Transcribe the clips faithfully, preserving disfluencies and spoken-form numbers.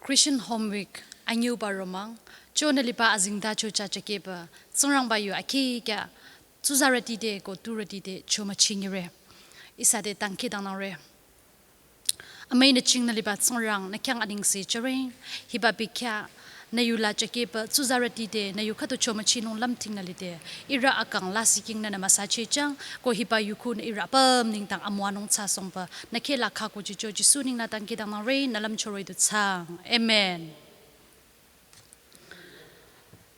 Christian Home Week anyüba romang, chonü liba azengtacho chachakeba, Tsingrangba yu akikya, tsuzarüti te ko turüti te chomüchingire. Ihsa te dangkhidangnangre. Amüi nü chingnü liba Tsingrang nü khyang anengse jüre, hiba bekhyah nü yula chakeba, tsuzarüti te nü yu khüdu chomüchinung lümtingnü lide, ihrü akang lasih king nünü müsachehjang, ko hiba yu khunü ihrü apüm nengdang amüwanung thsasongba, nü khehla khaku jicho Jisu neng nü dangkhidangnangre, nü lümchoro idu thsaang. Amen.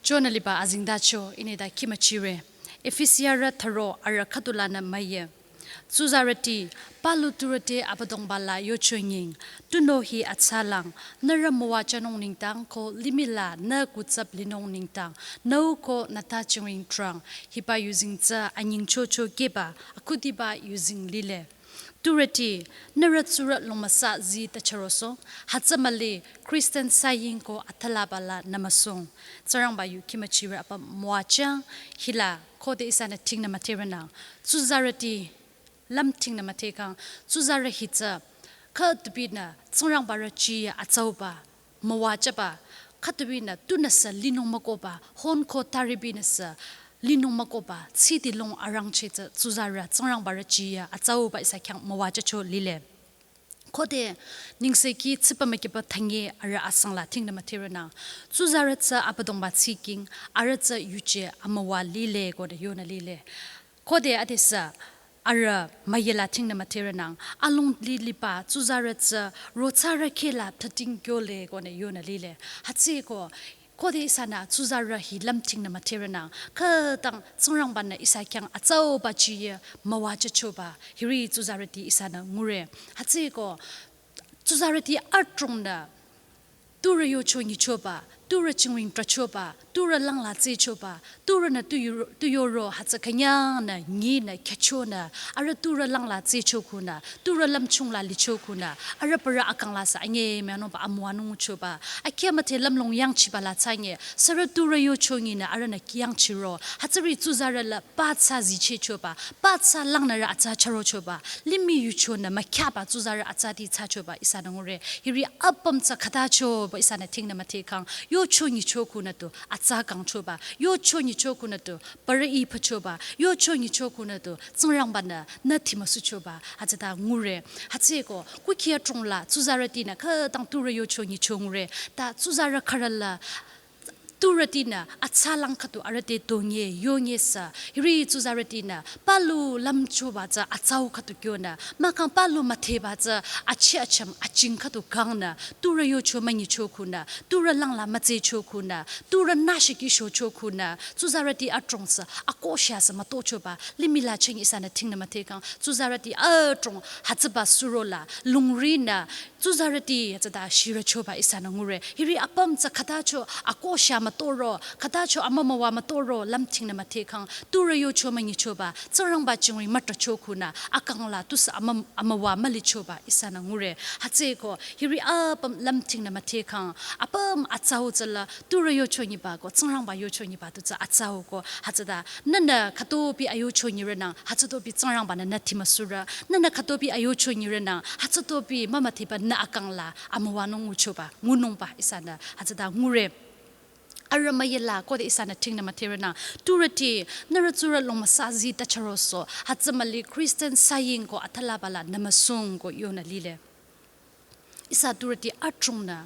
Chonü liba azengtacho ineda khimüchire. Efesiarü thüro arü khüdu lanü müye. Tsuzarüti, palu turü te Abüdongba la yochonying, tunüo hi atsalang, nührü müwajünung nengdang ko limih la nü kutsap linung nengdang, nüu ko nüta chingring trang, hiba yuzeng tsü anyingchocho keba, akhudiba yuzeng lile. Turüti, nührü tsurü longmüsa zii tüchüroso, hütsü müli Christian saying ko athalaba la nümüsung. Tsingrangba yu khimüchire apüm müwajüng, hila khode ihsanü tingnü müdherenang. Tsuzarüti lümtingnü müdhekhang, tsuzarü hi tsü, khütubinü Tsingrangba rü jiyü atsauba, müwajüba, khütubinü tunüsü linung mükohba, hon ko taribinüsü linung mükohba, tsidilong arangcheh tsü tsuzarü Tsingrangba rü jiyü atsauba ihsa khyang müwajücho lile. Khode nengsekhi tsipa mükipa thangi arüh asang la tingnü müdherenang. Tsuzarü tsü Abüdongba tsiking, arüh tsü yuje amüwa lile konü yonü lile. Khode adesü arüh müye la tingnü müdherenang. Alung li liba tsuzarü tsü rothsarü khehla thüting kyole konü yonü lile. Hütsüeko, khode ihsanü tsuzarü hi lümtingnü müdherenang. Khütang Tsingrangba-nü ihsa khyang atsauba jiyü müwajüchoba, hiri tsuzarüti ihsanü ngure. Hütsüeko, tsuzarüti adrongnü turü yocho nyichoba, turü chingring trachoba, turü langla tsehchoba, turünü tu yu-, tu yoro hütsü künyangnü, nyinü, khyüchonü, arüh turü langla tsehcho khunü, turü lümchung la licho khunü, arüh parü akang lasü anyemüyanungba amüwanung choba, akhya müdhe lümlong yangchiba la thsanye, sürü turü yocho nyinü arühnü yangchiro, hütsüri tsuzarü la pathsa zichehchoba, pathsa langnürü atsa chürochoba, limih yuchonü mükhyaba tsuzarü atsati thsachoba ihsanü ngure. Hiri apüm tsü khatachoba ihsanü tingnü müdhekhang, yocho nyicho khunü tu atsa kangchoba, yocho nyicho khunü tu parü iphachoba, yocho nyicho khunü tu Tsingrangba-nü nü thimüsuchoba, hütsüta ngure. Hütsüeko, kukhi adrong la tsuzarütinü khütang turü yocho nyicho ngure, ta tsuzarü khürü la turütinü atsalang khüdu arüh te tonye, yonye sü, hiri tsuzarütinü palu lümchoba tsü atsau khüdu kyonü, mahkhang palu müdheba tsü achi acham aching khüdu kangnü, turü yocho münyicho khunü, turü langla mütsehcho khunü, turü nashiki shocho khunü, tsuzarüti adrong sü akosha sü mütohchoba, limih la cheng ihsanü tingnü müdhekhang, tsuzarüti adrong hütsüba suro la, lungrinü, tsuzarüti hütsüta shirüchoba ihsanü ngure. Hiri apüm tsü khatacho akosha mütohro, khatacho amümüwa mütohro, lümtingnü müdhekhang, turü yocho münyichoba, Tsingrangba chingring mütracho khunü, akang la tusü amüm-, amüwa mülichoba ihsanü ngure. Hütsüeko, hiri apüm lümtingnü müdhekhang, apüm atsau tsü la, turü yocho nyiba ko, Tsingrangba yocho nyiba tu tsü atsau ko, hütsüta, nünü khütopi ayocho nyirenang, hütsütopi Tsingrangba-nü nü thimüsurü, nünü khütopi ayocho nyirenang, hütsütopi mümüdheba nü akang la, amüwanung nguchoba, ngunungba ihsanü, hütsüta ngure. Arüh müyela, khode ihsanü tingnü müdherenang, turüti, nührü tsurü longmüsa zii tüchüroso, hütsü müli Christian saying ko athalaba la nümüsung ko yonü lile. Ihsa turüti adrongnü,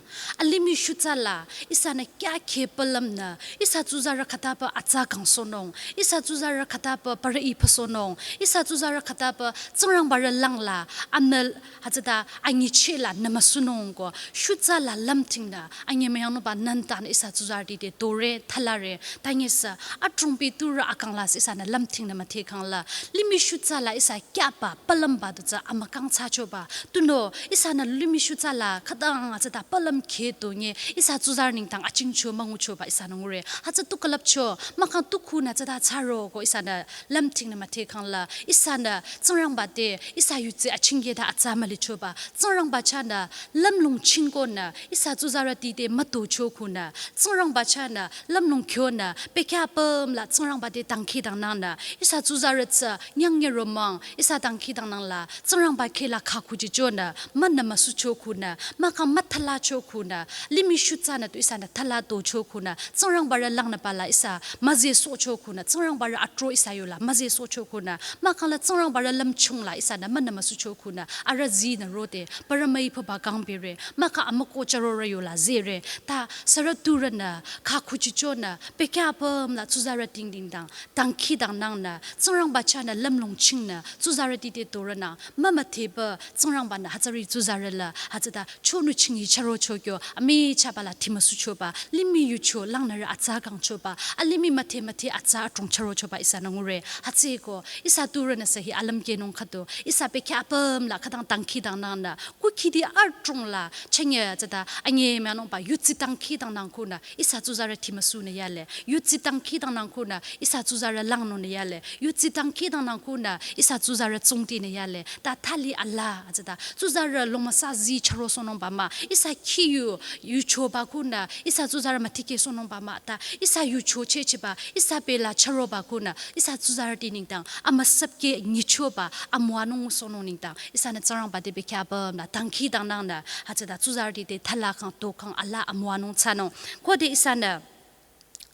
alimih shutsa la, ihsanü kya kheh palümnü, ihsa tsuzarü khütapü atsa kangsohnung, ihsa tsuzarü khütapü parü iphasohnung, ihsa tsuzarü khütapü Tsingrangba rü langla, anü hütsüta anyicheh la nümüsunung ko, shutsa la lümtingnü, anyemüyangnungba nengdang ihsa tsuzarüti te tore, thalare, tanyesü, adrongpi turü akang la sü ihsanü lümtingnü müdhekhang la, limih shutsa la ihsa kyaba, palümba tu tsü amükang thsachoba. Tunüo, ihsanü limih shutsa la, khütang hütsüta palüm kheh tonye, ihsa tsuzarü nengdang achingcho münguchoba ihsanü ngure. Hütsü tu külüpcho, mahkhang tu khunü tsüta thsaro ko ihsanü lümtingnü müdhekhang la, ihsanü Tsingrangba te, ihsa yutsi achingketa atsa mülichoba. Tsingrangba chahnü, lümlong chingkonü, ihsa tsuzarüti te mütocho khunü, Tsingrangba chahnü, lümlong kyonü, bekhyah apüm la Tsingrangba te dangkhidangnangnü, ihsa tsuzarü tsü, nyangnyü romang, ihsa dangkhidangnang la, Tsingrangba kheh la khakuchichonü, münü müsucho khunü, mahkhang müthalacho khunü, limih shutsanü tu ihsanü thalato cho khunü, Tsingrangbarü langnü pala ihsa müzehsohcho khunü, Tsingrangbarü atro ihsa yola müzehsohcho khunü, mahkhang la Tsingrangbarü lümchung la ihsanü münü müsucho khunü, arüh zinü rode, parü müi püba kangpire, mahkhang amüko charorü yola zehre, ta sürü turünü, khakhuchichonü, bekhyah apüm la tsuzarüti nengdang, dangkhidangnangnü, Tsingrangba chahnü lümlong chingnü, tsuzarüti te torünang, mümüdhepü, Tsingrangbanü hütsüri tsuzarü la, hütsüta, chonu chingyi charo chokyo, amichahba la timüsuchoba, limih yucho, langnürü atsa kangchoba, alimih müdhe müdhe atsa adrong charo choba ihsanü ngure, hütsüeko, ihsa turünü sü hi alümkehnung khüdu, ihsa bekhyah apüm la khütang dangkhidangnangnü, kukhidi adrong la, chengye hütsüta, anyemüyanungba, yudsi dangkhidangnang khunü, ihsa tsuzarü timüsunü yale. Yudsi dangkhidangnang khunü ihsa tsuzarü langnunü yale. Yudsi dangkhidangnang khunü ihsa tsuzarü tsungtinü yale. Ta thali ala hütsüta. Tsuzarü longmüsa zi charosohnungba mah. Ihsa khiyu yuchoba khunü ihsa tsuzarü mütikehsohnungba mah. Ta ihsa yucho chehchehba. Ihsa bela charoba khunü ihsa tsuzarüti nengdang amüsüpkeh nyichoba amüwanung sohnung nengdang. Ihsanü Tsingrangba te bekhyah apüm la dangkhidangnangnü hütsüta tsuzarüti te thala kang to kang ala amüwanung thsanung. Khode ihsanü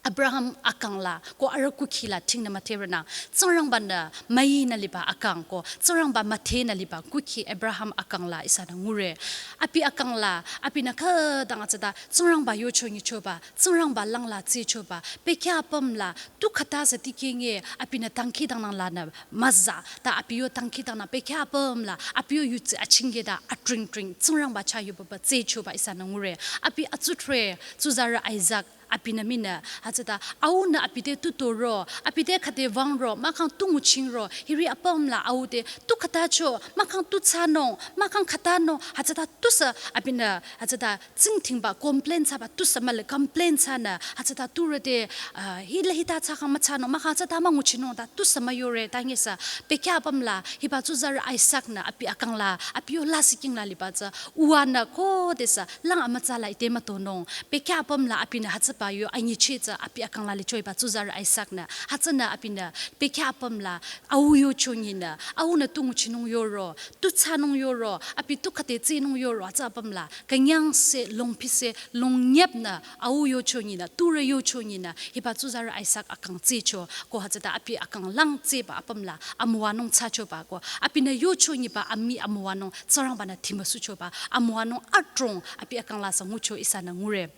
Abraham akang la ko arüh kukhi la thingnü müdherünang. Tsingrangbanü müinü liba akang ko Tsingrangba müdhenü liba kukhi Abraham akang la ihsanü ngure. Abi akang la, abinü khütang hütsüta Tsingrangba yocho nyichoba, Tsingrangba lang la tsehchoba, bekhyah apüm la, tu khüta sü dikehnge abinü dangkhidangnang lanü müza, ta abi yo dangkhidangnang bekhyah apüm la, abi yo yudsi achingkehta atringtring, Tsingrangba chah yobaba tsehchoba ihsanü ngure. Abi atsutre, tsuzarü Isaac, abinü minü, hütsüta, aunü abi te tu toro, abi te khüde wangro, mahkhang tu nguchingro, hiri apüm la au te, tu khütacho, mahkhang tu thsanung, mahkhang khütanung, hütsüta tusü, abinü, hütsüta, tsingdhingba, complain thsaba, tusü mühle, complain thsanü, hütsüta turü te, ah, hila hita thsakhang müthsanung, mahkhang hütsüta münguchinung ta, tusü müyore, ta nyisü, bekhyah apüm la, hiba tsuzarü Isaac nü, abi akang la, abi yo lasih king la liba tsü, uwanü khodesü, lang amütsa la ite mütonung. Bekhyah apüm la abinü hütsüba yo anyicheh tsü abi akang la lichoiba tsuzarü Isaac nü. Hütsünü abinü bekhyah apüm la au yocho nyinü. Aunü tu nguchinung yoro. Tu thsanung yoro. Abi tu khüde tsehnung yoro. Hütsü apüm la. Künyangse, longphise, longnyepnü. Au yocho nyinü. Turü yocho nyinü. Hiba tsuzarü Isaac akang tsehcho. Ko hütsüta abi akang lang tsehba apüm la. Amüwanung thsachoba ko. Abinü yocho nyiba amii amüwanung. Tsingrangbanü timüsuchoba, amüwanung adrong abi akang la sü ngucho ihsanü ngure.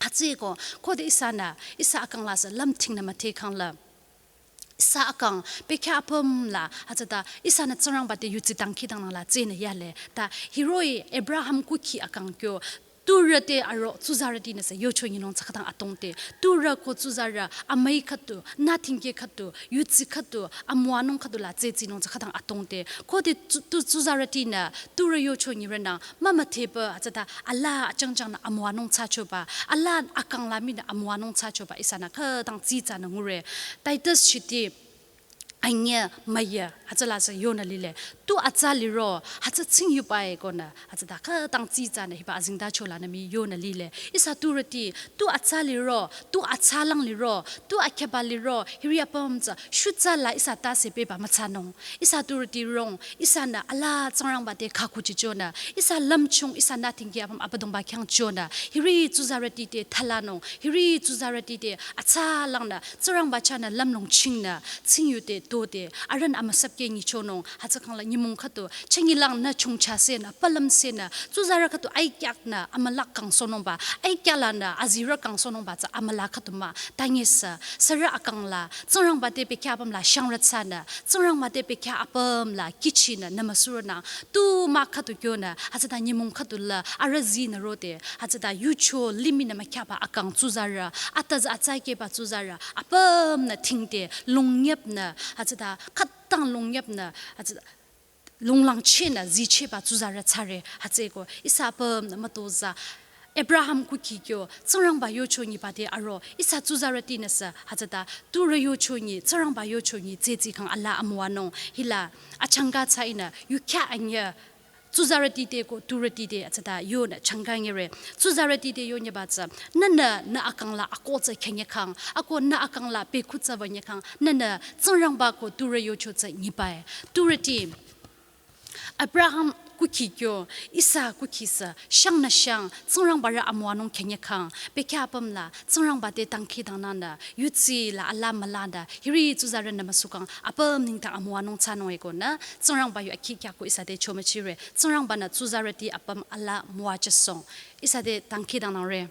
Hütsüeko, khode ihsanü, ihsa akang la sü lümthingnü müdhekhang la. Ihsa akang, bekhyah apüm la, hütsüta, ihsanü Tsingrangba te yudsi dangkhidangnang la tsehnü yale. Ta, hiroh-i Abraham kukhi akang kyo, turü te aro, tsuzarütinü sü yocho nyinung tsü khütang atong te. Turü ko tsuzarü, amüi khüdu, nütingkeh khüdu, yudsi khüdu, amüwanung khüdu la tsehzinung tsü khütang atong te. Khode tsu-, tu tsuzarütinü, turü yocho nyirünang, mümüdhepü, hütsüta, ala achangchangnü amüwanung thsachoba, ala akang la minü amüwanung thsachoba, ihsanü khütang tsitsanü ngure. Titus shiti, anyü müyü, hütsüla sü yonü lile. Tu atsa liro, hütsü tsing yubae konü, hütsüta khütang tsitsanü hiba azengtacho lanü mii yonü lile. Ihsa turüti, tu atsa liro, tu atsa lang liro, tu akheba liro, hiri apüm tsü, shutsa la ihsa tase beba müthsanung. Ihsa turüti rong, ihsanü ala Tsingrangba te khakhuchichonü, ihsa lümchung, ihsa nütingkeh apüm Abüdongba khyang chonü, hiri tsuzarüti te thalanung, hiri tsuzarüti te atsa langnü, Tsingrangba chahnü lümlong chingnü, tsingyu te to te, arühnü amüsüpkeh nyichonung, hütsükhang la nyümong khüdu, chengi langnü chongcha senü, palüm senü, tsuzarü khüdu aikyaknü, amüla kangsohnungba, aikya lanü, azirü kangsohnungba tsü amüla khüdu mah, ta nyisü, sürü akang la, Tsingrangba te bekhyah apüm la shangrü thsanü, Tsingrangba te bekhyah apüm la kihchinü, nümüsurünang, tu mah khüdu kyonü, hütsüta nyümong khüdu la, arüh zinü rode, hütsüta yucho limihnü mükhyahba akang tsuzarü, atazü atsakehba tsuzarü, apümnü thingde, longnyepnü, hütsüta khütang longnyepnü, hütsüta longlangchinü, zichehba tsuzarü thsare, hütsüeko, ihsa apümnü mütozah, Abraham kukhi kyo, Tsingrangba yocho nyiba te aro, ihsa tsuzarütinü sü, hütsüta, turü yocho nyi, Tsingrangba yocho nyi, tsehzikhang ala amüwanung, hila, achangka thsa ihnü, yukhya anyü, tsuzarüti te ko turüti te, hütsüta, yonü, changka nyire, tsuzarüti te yonyiba tsü, nünü, nü akang la, ako tsü khenyekhang, ako nü akang la, bekhu tsü wünyekhang, nünü, Tsingrangba ko turü yocho tsü nyibae, turüti, Abraham, kukhi kyo, ihsa kukhi sü, shangnü shang, Tsingrangba rü amüwanung khenyekhang, bekhyah apüm la, Tsingrangba te dangkhidangnangnü, yutsi la ala mülanü, hiri tsuzarünü müsukang, apüm nengdang amüwanung thsanung eko nü, Tsingrangba yu akhi khyako ihsa te chomüchire, Tsingrangba-nü tsuzarüti apüm ala müwajüsong, ihsa te dangkhidangnangre.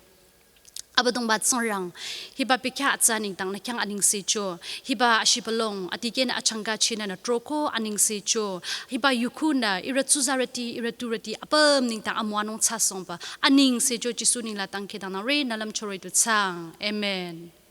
Abüdongba Tsingrang, hiba bekhyah atsa nengdang nü khyang anengsecho, hiba ashibülung, adikehnü achangka chinü nü troko anengsecho, hiba yukhunü, ihrü tsuzarüti, ihrü turüti, apüm nengdang amüwanung thsasongba, anengsecho Jisu neng la dangkhidangnangre, nü lümchore du thsaang. Amen.